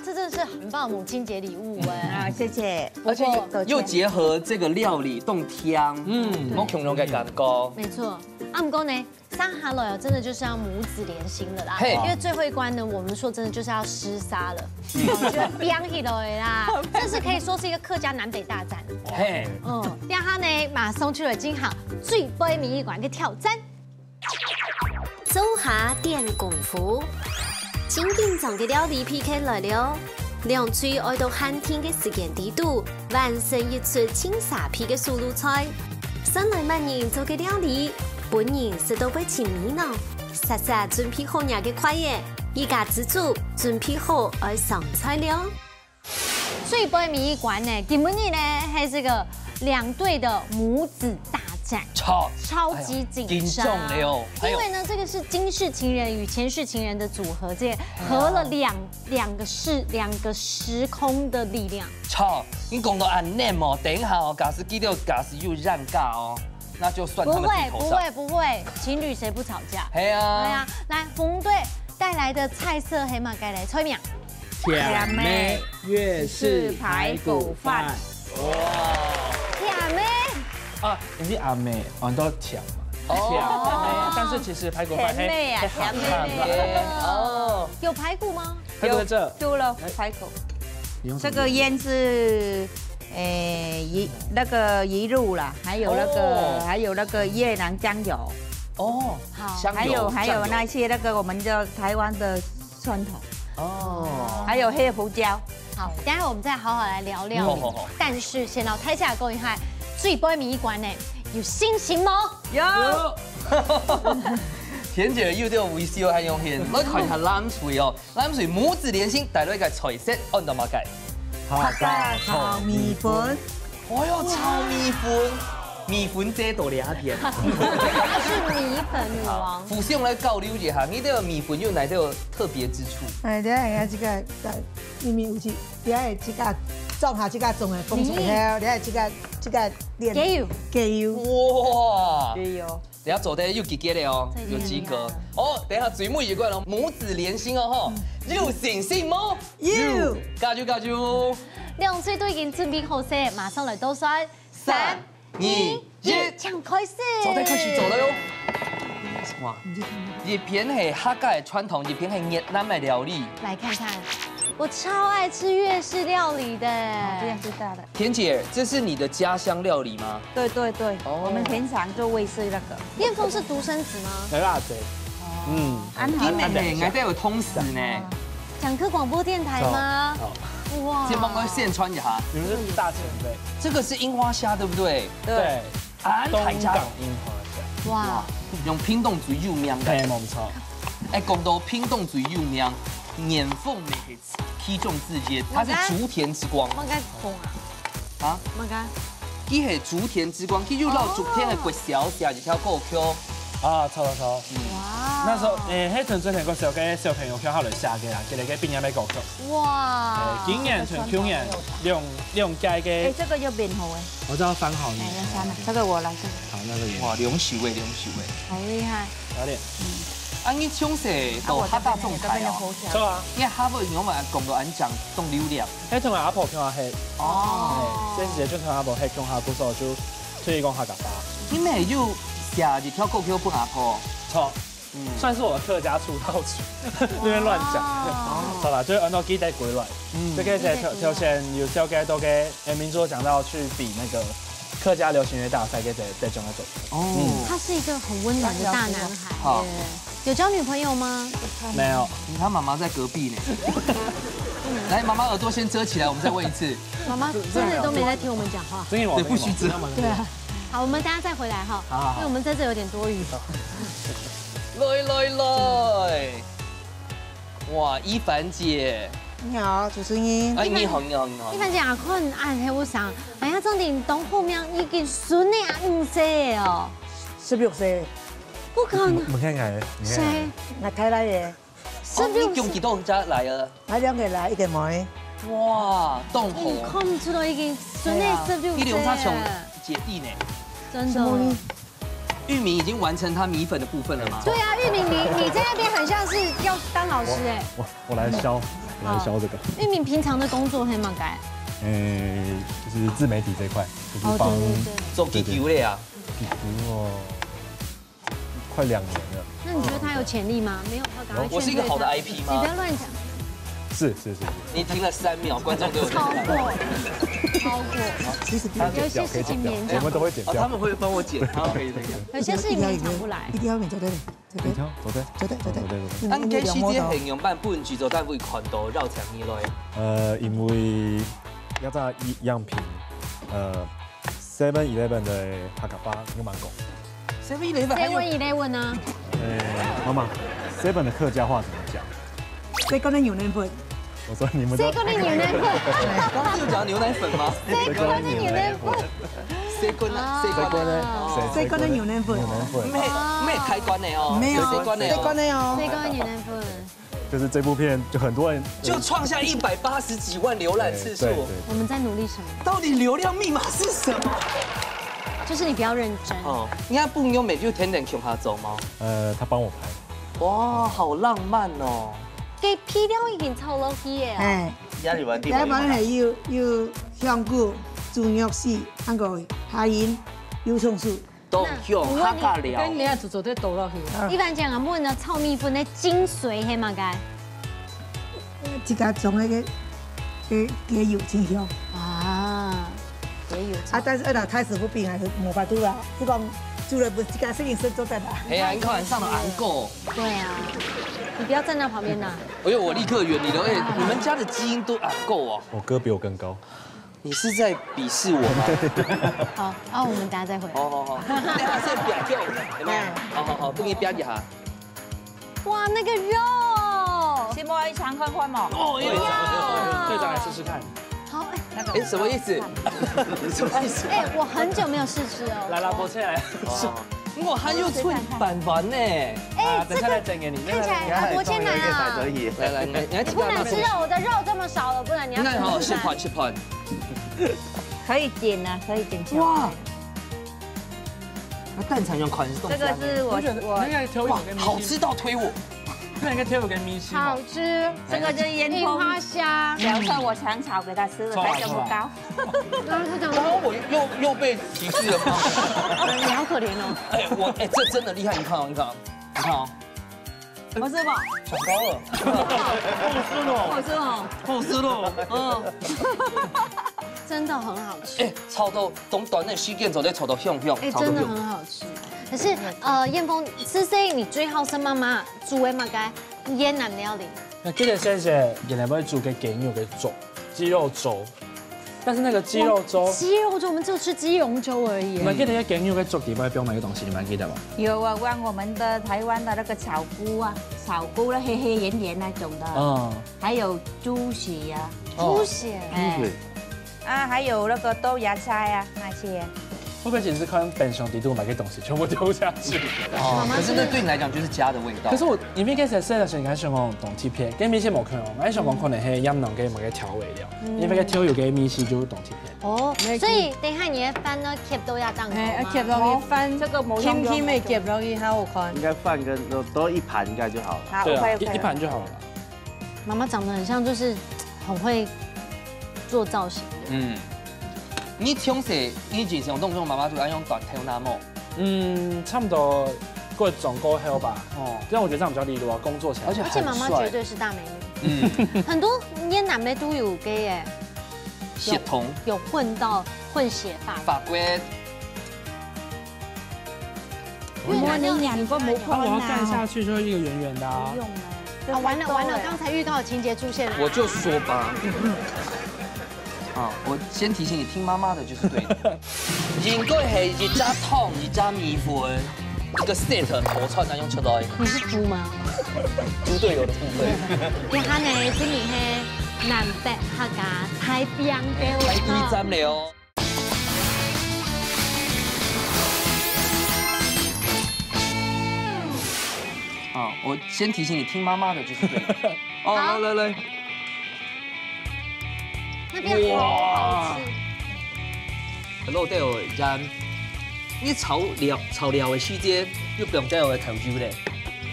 這真的是很棒的母親節禮物哎。啊，謝謝。而且又，又結合這個料理，當甜，嗯，無共樣个感覺。沒錯，啊，毋過呢， 生下來哦，真的就是要母子連心了啦。嘿。因為最後一關呢，我們說真的就是要廝殺了，嗯。哦，就要拚起來啦。這是可以說是一個客家南北大戰。嘿。嗯，這下呢，馬上就來進行最尾一關个挑戰。灶下展功夫，真緊張个料理P K來了。兩隊愛到限定个時間裡肚，完成一出盡沙鼻个手路菜。算來麼人做个料理，分人食到會尋味呢？煞煞準備好若个筷仔，一家之煮準備好愛上菜了。最尾尾一關呢，今晡日呢，還係這個兩隊的母子大戰。超，超級緊張。哎呀，緊張了哦。哎呦。因為呢，這個是今世情人與前世情人的組合，這合了兩，哎呀。兩個世，兩個時空的力量。超，你講到恁樣哦，等一下哦，假使佢兜假使有冤家哦，那就算他們地頭蛇。不會，不會，不會，情侶誰不吵架？嘿啊。對啊，來，紅隊帶來的菜色係麼个咧？菜名。甜的越式排骨飯。哇。甜的。啊，你是阿妹，哦，你都甜嘛。哦。甜的，但是其實排骨飯甜妹啊，還，還好看嘛。甜妹。哦。有排骨嗎？排骨在這。有了，排骨。你用什麼？這個醃是，誒，魚，那個魚露啦，還有那個，哦。還有那個越南醬油。哦，好。香油，還有，還有醬油。那些那個我們的台灣的蒜頭。哦。還有黑胡椒。好，等一下我們再好好來聊料理。好，好，好。但是先來大家講一下，最尾尾一關呢，有信心無？有。有。田姐又對我微笑，還用現，來看一下藍隊哦。 藍隊母子連心，帶來个菜色，安到麼个？客家炒米粉。哎喲，炒米粉，米粉這都厲害。她是米粉女王。互相來交流一下，你這个米粉有哪个特別之處？哎，等一下，這個，這個，明明有一，等一下這個種下這個種的，風吹了，等一下這個，這個練。加油。加油。哇。加油。 等下做得有及格了哦，有及格。哦，等下最尾一關哦，母子連心哦吼，有信心無？有。加油加油！兩隊都已經準備好勢，馬上來倒算。三、二、一，請開始。做得開始做了喲。哇，一片係客家个傳統，一片係越南个料理。來看看，我超愛吃越式料理的。哦，這樣最大的。 田姐，這是你的家鄉料理嗎？對對對，哦。我們平常就會吃那個。燕鳳是獨生子嗎？來啦，姐。嗯。恁好。你妹妹，𠊎兜有通識呢。講客廣播電台嗎？好。哇。先幫我宣傳一下。你們是大前輩。這個是櫻花蝦，對不對？對。啊，東港櫻花蝦。哇。用屏東最有名个。嘿，沒錯。哎，講到屏東最有名，燕鳳妹妹 其中之一，它是竹田之光。麼个紅啊？啊？麼个？佢係竹田之光，佢有到竹田个國小寫一條歌曲。啊，著著著。嗯。哇。那時候，誒，彼陣竹田國小个小朋友共下來寫个啊，佢个畢業个歌曲。哇。誒，今年同舊年兩，兩屆个。誒，這個有編號誒。我知道番號呢。誒，要刪了，這個我來這個。好，那個也。哇，兩首誒，兩首誒。好厲害。 有點。啊，你從細到客家長大哦。著啊。你客話仰會講到恁正當流利？係同阿婆共下學。哦。嘿，細時節就同阿婆學共下，故所就出去講客家話。你乜有寫一條歌曲分阿婆？著。嗯。算是我的客家出道曲，那邊亂講。哇。好啦，就係安到記得歸來。嗯。這個係頭，頭先有紹介到个，誒，民族講到去比那個客家流行樂大賽，个得，得獎个作品。哦。嗯。他是一個很溫暖的大男孩耶。好。有交女朋友嗎？沒有。他媽媽在隔壁呢。來，媽媽耳朵先遮起來，我們再問一次。媽媽真的都沒在聽我們講話。真的嗎？對，不許遮。對啊。好，我們等下再回來哈，好，好，好。因為我們在這有點多餘。來，來，來。哇，依凡姐。你好，主持人。哎，你好，你好，你好。依凡姐啊，看恁後生，哎呀，正經當好命，已經孫仔啊五歲哦。十六歲。 不可能。你看看，你看看。誰？𠊎太太耶。十六歲。哦，你兩個都在來啊？𠊎兩個來，一個妹。哇，當好。你看毋出來已經孫仔十六歲了。對啊，你兩儕像姐弟呢。真的。什麼呢？玉米已經完成它米粉的部分了嗎？對啊，玉米，你，你在那邊很像是要當老師哎。我，我，我來削，我來削這個。好。玉米平常的工作係麼个？誒，就是自媒體這一塊，就是幫，哦，對，對，對。做Q Q類啊。對，對。Q Q哦。 快兩年了。那你覺得他有潛力嗎？沒有，他趕快勸退他。我是一個好的I P嗎？你不要亂講。是，是，是，是。你停了三秒，觀眾都有在看。超過，超過。其實不用剪掉，有一些事情勉強。可以剪掉。我們都會剪掉。哦，他們會幫我剪。好，可以，可以。有些事情勉強不來。一定要，一定要剪掉，對不對？對，對，對，對，對，對。恁該時節係仰般分製作單位看到邀請你來？呃，因為這隻樣品，呃，Seven Eleven个客家話仰般講？Seven Eleven還有 Seven Eleven 啊。欸，媽媽，Seven的客家話怎麼講？細罐个牛奶粉。我說你們都細罐个牛奶粉。剛剛有講牛奶粉嗎？細罐个牛奶粉。細罐啊，啊。細罐个，哦。細罐个牛奶粉。牛奶粉。毋係，毋係開罐个哦，沒有，細罐个哦。細罐个哦。細罐个牛奶粉。就是這部片就很多人就創下一百八十幾萬瀏覽次數。對，對，對。我們在努力什麼？到底流量密碼是什麼？就是你不要認真。哦，你看不用每就天天共下走嗎？呃，他幫我拍。哇，好浪漫哦。該配料已經炒落去个啊。欸，這裡面係有，有香菇、豬肉絲，還有蝦仁、油蔥酥。都用客家料。跟你啊，就做得倒落去。一般講啊，問呢，炒米粉个精髓係麼个？自家種个，个，个油真香。啊，也有啊，但是，呃，老太師傅並還是無法度啦，是講煮了不是自家事情是做得啦。哎呀，你看上了俺狗。對啊，你不要站在旁邊啦。哎呦，我立刻遠離了。哎，你們家的基因都俺狗哦。我哥比我更高。你是在鄙視我嗎？好，啊，我們等下再回來。好好好，等下先比較，有沒有？哎。好好好，不然比一下。哇，那個肉！先摸一嘗看看嘛。哦，哎呦，哇！隊長來試試看。好，哎，那個哎，什麼意思？什麼意思？哎，我很久沒有試吃哦。來啦，剝下來。哦。哇，還有脆粄粄呢。哎，啊，等下來整給你。這個看起來，啊，剝下來啊。來來，你來，你來，你不能吃肉，我的肉這麼少了，不能，你要你看哦，吃粄粄。切盤，切盤。可以剪啊，可以剪小塊。哇！ 那蛋炒用款是凍這個是我，你覺得我那應該挑一個哇，好吃到推我。那應該挑一個米線吧。好吃，這個就是煙通。櫻花蝦。小時候我常炒給他吃的，臭啊，才這麼高。臭啊。剛剛是講剛剛我又，又被歧視了嗎？你好可憐哦。哎，我，哎，這真的厲害，你看哦，你看哦，你看哦。 好吃不？想到了。好吃哦。好吃哦。好吃哦。嗯。真的很好吃。哎，炒到當短个時間就咧炒到香香，哎，炒到香。真的很好吃。可是，呃，燕峰，思思，你最好食媽媽煮个麼个越南料理？𠊎記得細細，原來會煮个雞肉个粥，雞肉粥。 但是那個雞肉粥，哦，雞肉粥，我們只有吃雞肉粥而已。你們記得該雞肉个粥底背放哪個東西？你們還記得嗎？有啊，放我們的台灣的那個草菇啊，草菇的黑黑圓圓那種的，嗯。還有豬血啊，哦。豬血。哎。豬血。啊，還有那個豆芽菜啊，那些。會不會其實是看冰箱底肚買个東西，全部丟下去？哦，媽媽是不是可是那對你來講就是家的味道。可是我，因為該時細个時候，你還想講當特別，跟米線無可能，我還想講可能係鹽糖个某個調味料。 因為該豆油个味緒就當特別。哦，所以等一下你个飯呢，夾到這當中嗎？哎，要夾落去，飯這個無用，輕輕地夾落去，好好看。應該飯跟，都，都一盤應該就好了。好，對啊，OK，OK。一，一盤就好了啦。媽媽長得很像，就是很會做造型的人。嗯。你從細，你印象當中媽媽就愛用短頭那麼？ 嗯，差不多國中過後吧。哦。這樣我覺得這樣比較利落啊，工作起來。而且很帥。而且媽媽絕對是大美女。嗯。很多越南的都有gay耶。血統。有，有混到，混血法國。法國。越南料理我們兩個沒看啊。那我要蓋下去就會一個圓圓的啊。不用了。啊，完了，完了，剛才預告的情節出現了。我就說吧。 啊，我先提醒你，聽媽媽的就是對的。應該係一隻湯、一隻米粉，一個set套餐恁樣出來。你是豬嗎？豬隊友的部分。這下呢，這裡係南北客家大餅店。哎，第一站了哦。啊，我先提醒你，聽媽媽的就是對的。哦，好。來來來。 那邊好好吃。哇。落掉个鹽，你炒料，炒料个時間，又放掉个豆油咧。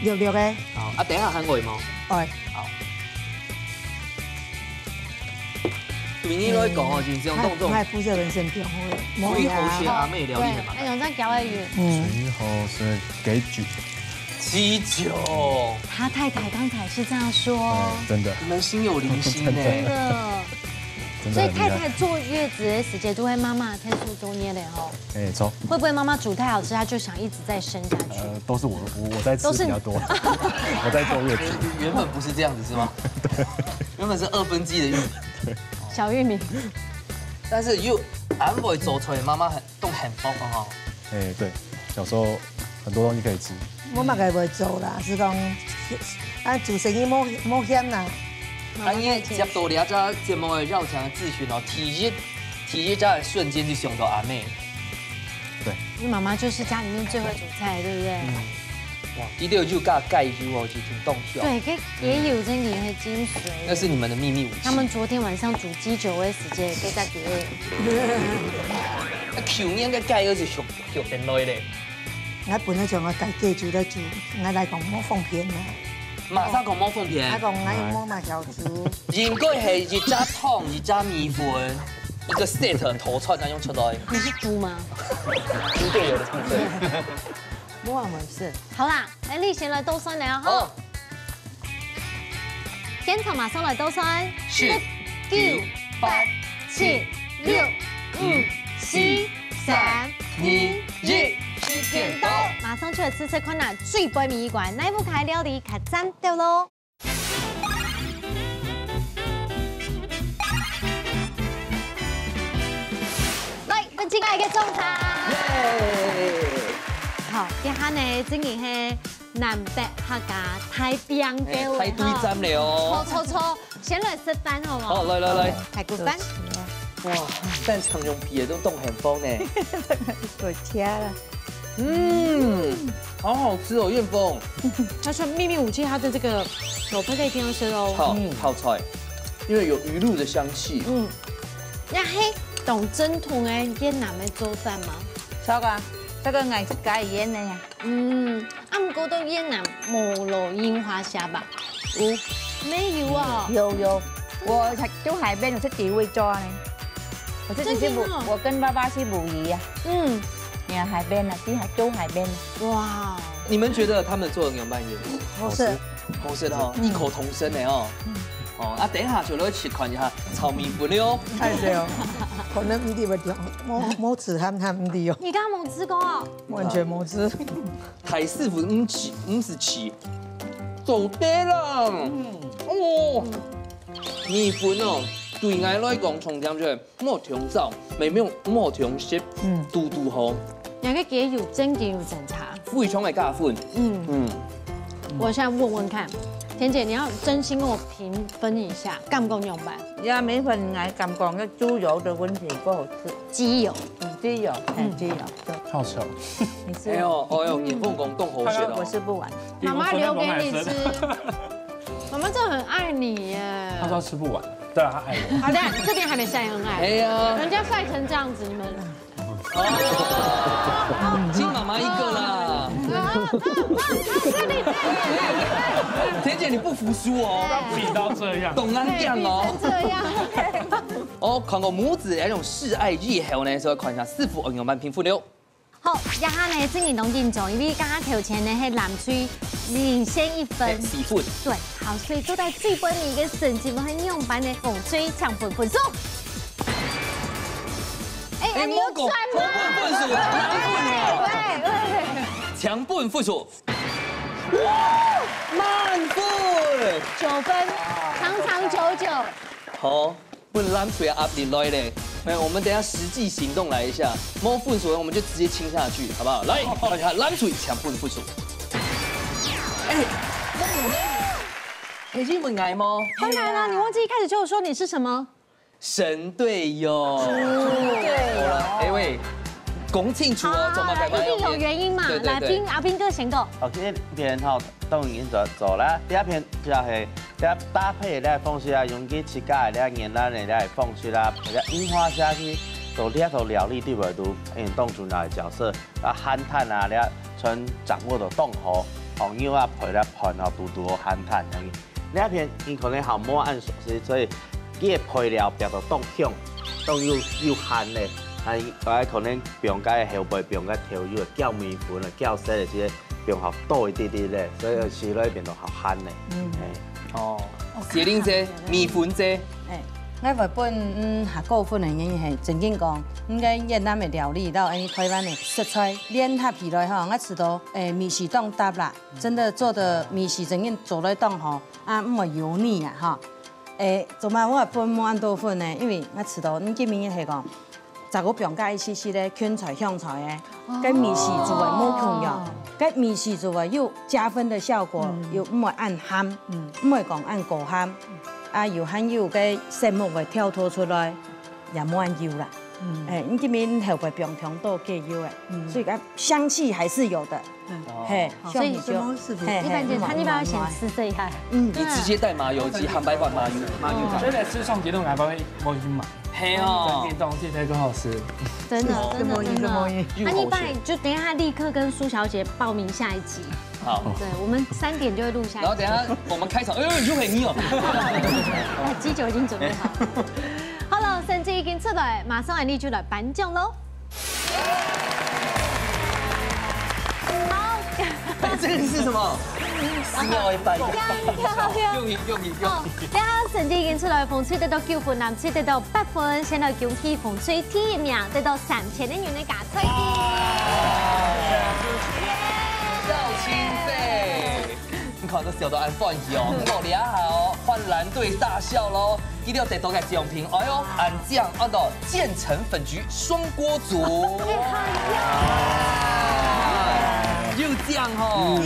綠綠个。好，啊，等一下還愛無？愛。好。對你來講哦，嗯，人生當中，我，我負責人生中好了。最好食阿姆料理係麼个？對，那種在搞外語。嗯。最好食雞酒。 雞酒。他太太剛才是這樣說。哎，真的。你們心有靈犀呢。真的。所以太太坐月子的時間就會媽媽天數多年了吼。哎，走。會不會媽媽煮太好吃，她就想一直再生下去？呃，都是我我我在吃都是你比較多，我在坐月子。原原本不是这样子是吗？原本是二分之一的玉米，小玉米，但是又恁會做菜，媽媽很都很棒哦。哎，对，小时候很多东西可以吃。我嘛个會做啦，是講，啊，做生意無無嫌啦。啊，因為接到這隻節目的邀請的諮詢哦，第一第一隻的瞬間就想到阿妹，因為媽媽就是家裡面最會煮菜，對不對？哇，佢都有加雞油哦，就挺當香。對，這也有這裡的精髓。那是你們的秘密武器。他們昨天晚上煮雞酒的時間，給大家。那舊年个雞油是學學等來咧，我本來想講大家煮來煮，我來講無方便啦。馬上講無方便我。講我又無嘛曉煮，應該係一隻湯一隻米粉，一個set套餐那樣出來。你是豬嗎？豬隊友的部分。無啊，無事。好啦，來，你先來倒算了哈。哦，現場馬上來倒算。四九九八七六五四三二一，時間到，馬上出來試試看啊，最背尾一關，哪一步開料理較讚的咯？來，分親愛个總裁。好，這下呢，正經係南北客家大拚鬥哎，太對戰了哦。錯錯錯，先來食飯好無？好，來來來，排骨飯。哇，蛋腸用皮也都凍很風呢。我切了，嗯，好好吃哦，燕峰。他說秘密武器，他的這個手配一定要吃哦。泡泡菜，因為有魚露的香氣。嗯，那嘿，懂正統的越南的做法嗎？錯啊，這個𠊎自家演的呀。嗯，啊，毋過到越南無落櫻花蝦吧？有沒有啊。有有，我在就海邊，我是第一位做呢。我自己是捕，真的哦我跟爸爸去捕魚呀，嗯，你看海邊呢，去海就海邊呢。哇，你們覺得他們做的牛拌燕峰好食。好食的哦，異口同聲的哦。哦，啊，等一下就來試看一下炒米粉了哦。哎對哦，可能毋知會點，無無試探探毋知哦，你剛剛沒吃過哦？完全無試。大師傅毋試毋係試，做得啦。哦，米粉哦，對𠊎來講，重點就係莫忒燥，也莫莫忒濕，嗯堵堵好。兩個給有真給有檢查。非常的加分。嗯，嗯，我現在問問看，田姐，你要真心跟我評分一下，敢講用吧？呀，米粉𠊎感覺該豬油的問題不好吃，雞油，嗯，豬油，嗯，豬油，對，好吃哦。你吃哎呦，哎呦，燕峰講當好食哦我。吃不完。媽媽留給你吃。媽媽真的很愛你耶。他說吃不完，對啊，他愛我。好的，這邊還沒曬恩愛，哎呀，人家曬成這樣子，你們親媽媽一個啦。啊啊啊啊！田姐，你不服輸哦，比到這樣，懂俺講哦。這樣。哦，看過母子兩種示愛以後呢，所以看一下師傅用滿評分了。好，這下呢，正經當緊張，因為剛剛頭前呢，係藍隊領先一分。四分。對，好，所以坐在最尾一個成績，我很勇敢的紅隊搶分分數。哎，哎，你有賺莫講，莫分分數，嗎？滿分哦，喂喂，搶分分數，哇，滿分。九分，長長久久。好，分藍隊壓力來咧。那我們等一下實際行動來一下，沒分數我們就直接親下去，好不好？來，看一下藍隊搶分分數。哎，可以問𠊎嗎？當然了，你忘記一開始就有說你是什麼？神隊友。神隊友。哎喂，講清楚哦，怎麼改一定有原因嘛。對對對來，冰阿斌哥先講。哦，這片吼，當然做做啦。第一片就係這搭配个方式啊，用佢自家个這原來个這方式啦，這櫻花蝦去做這道料理對毋對？嗯，當重要个角色。啊，鹹淡啊，這全掌握到當好，哦，牛啊配了飯哦，堵堵好鹹淡樣。這片佢可能還無恁熟悉，所以佢个配料變到當香，當有有鹹个，啊，可能放个後背放个豆油、攪米粉啊、攪色个這些放好多一點點咧，所以食落變到好鹹个。嗯，哦，雪玲姐，米粉姐，哎， 𠊎會分嗯較高分个原因係，正經講，應該越南个料理，到恁樣台灣个食材聯合起來吼，𠊎試著，誒，味緒當搭啦，真的做得味緒正經做來當好，啊，毋會油膩啊，吼。誒，做麼个𠊎會分無恁多分呢？因為𠊎試著，嗯，今晡日係講， 再過放加一息息个芹菜、香菜个，該味緒就會無共樣，該味緒就會有加分个效果，又毋會恁鹹，毋會講恁過鹹，啊，又還有該色目个調透出來，也無恁油啦。哎，你這邊後背放忒多過油个，所以該香氣還是有的。 嘿，所以什麼是不是？一般姐，他一般要先吃這一塊。嗯，你直接帶麻油雞，鹹白飯麻油，麻油飯。真的吃上節目來，不會，我已經買。嘿哦，真的東西才更好吃。真的，真的，真的。啊，你一般就等一下立刻跟蘇小姐報名下一集。好，對，我們三點就會錄下一集。然後等一下我們開場，哎呦，又很你哦。哎，雞酒已經準備好。好了，成績已經出來，馬上來，你就來頒獎嘍。 好，哎，這個是什麼？是要一般。漂亮，漂亮。用力，用力，用力。好，這下成績已經出來，紅隊得到九分，藍隊得到八分，先來恭喜紅隊第一名，得到三千个銀个加菜金。哇！孝親費。 你看都笑到恁歡喜哦，毋過這下哦，換藍隊大笑咯。佢兜得到个獎品，哎喲，恁靚，安到漸層粉焗雙鍋煮。哎呀，又這樣吼。這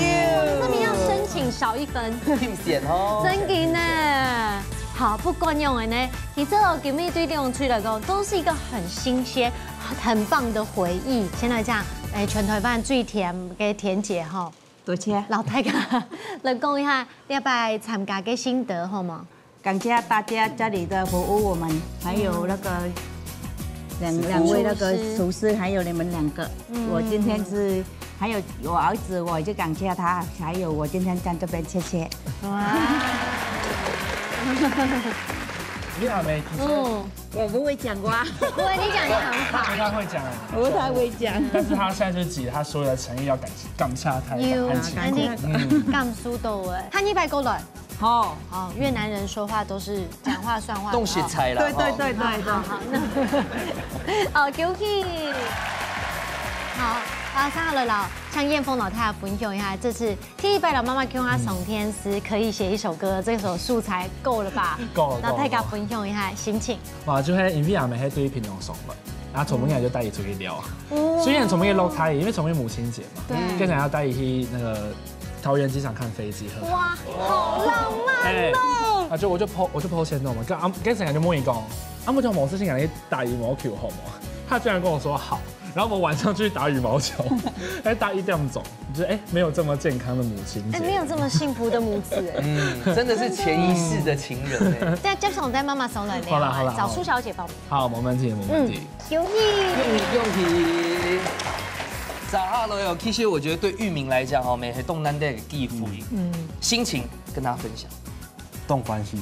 邊要申請少一分。盡險哦。真的呢。好，不管用的呢，其實哦，今日對兩隊來講，都是一個很新鮮、很棒的回憶。先來講，哎，全台灣最甜个甜姐吼， 多謝。摎大家來講一下這擺參加个心得，好無？感謝大家這裡的服務我們，還有那個兩，兩位那個廚師，還有你們兩個。我今天是，還有我兒子，我也感謝他，還有我今天在這邊，謝謝。哇。你好，美。嗯。 我不會講話。不會，你講得很好。不太會講。不太會講。但是他現在就急，他所有的誠意要感，感謝他，有，很辛苦。感謝，嗯。感受到欸。他一擺過來。好。哦，越南人說話都是講話算話的哦。都是菜啦，對，對，對，對，對。好，好，好，那，哦，恭喜。好，馬上來了，請燕峰摎大家分享一下，這次 第一擺摎媽媽共下上電視，可以寫一首歌，這首素材夠了吧？夠了，夠了。摎大家分享一下心情。哇，就係因為阿姆係對屏東上來，然後昨晡日就帶佢出去尞。哦。雖然昨晡日落大雨，因為昨晡日母親節嘛，對。跟人要帶佢去那個桃園機場看飛機。哇，好浪漫哦。哎，啊，就我就po，我就po限動嘛，跟，啊，跟沈陽就問佢講，啊，我就無事情，你打羽毛球好嗎？他居然跟我說好。 然後我們晚上去打羽毛球，還打一點鐘，就，哎，沒有這麼健康的母親節。哎，沒有這麼幸福的母子欸。嗯，真的是潛意識的情人欸。對，就想帶媽媽上來尞，好啦，好啦，好。找蘇小姐報名。好，沒問題，沒問題。嗯，恭喜。恭喜，恭喜。接下來哦，其實我覺得對玉明來講哦，也係當難得个機會。嗯。心情跟大家分享。 當歡喜。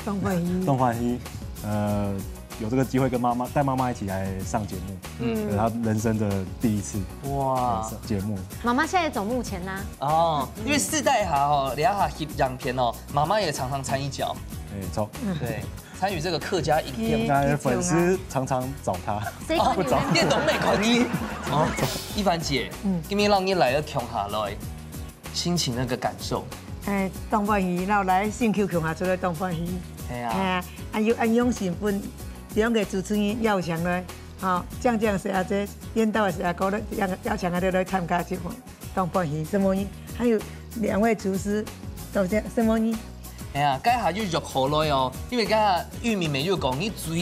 當歡喜。當歡喜。呃，有這個機會跟媽媽，帶媽媽一起來上節目，嗯。呃，她人生的第一次，哇。呃，上節目。媽媽現在走幕前啦。哦，因為世代下哦，這下翕影片哦，媽媽也常常摻一腳。沒錯。對，參與這個客家影片。應該粉絲常常找她。誰管你們？哦，電動妹口音。哦，一凡姐，嗯。今日讓你來到共下來， 心情那個感受。哎，當歡喜，然後來新舊共下出來當歡喜。係啊。哎呀，恁有，恁用心分兩個主持人邀請來，吼，靚靚个細阿姐，緣投个細阿哥，邀，邀請佢兜來參加節目，當歡喜。承蒙你，還有兩位廚師，多謝，承蒙你。哎呀，該下就約好來哦，因為該下玉明妹就講，你最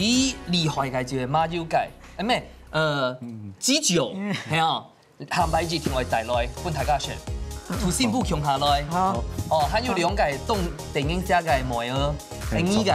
厲害个就係麻油雞，哎，毋係，呃，嗯。雞酒，嗯。係啊。 下擺一定會帶來分大家食。同新婦共下來。好。哦，還有兩個當電影節个妹兒，嘿，二個。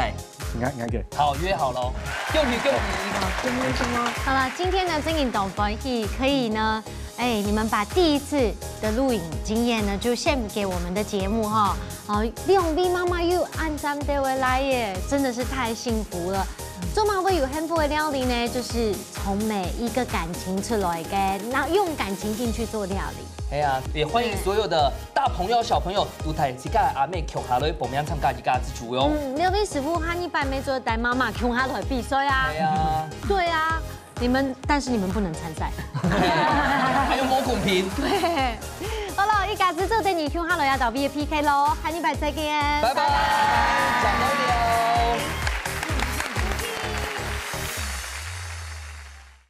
𠊎，𠊎个。好，約好咯。恭喜，恭喜。好了，今天呢，真的當歡喜，可以呢，哎，你們把第一次的錄影經驗呢，就獻給我們的節目哈。好，兩位媽媽又恁讚兜仔來耶，真的是太幸福了。做麼个會有幸福个料理呢？就是從每一個感情出來个，然後用感情進去做料理。哎呀，也歡迎所有的大朋友、小朋友都帶自家的阿姆共下來報名參加一家之煮喲。嗯，六位師傅下禮拜乜做帶媽媽共下來比賽啊哎。呀，對啊，你們，但是你們不能參賽。還有無公平。對，好了，一家之煮等你共下來啊，到V P K咯，下禮拜再見，拜拜，講到了。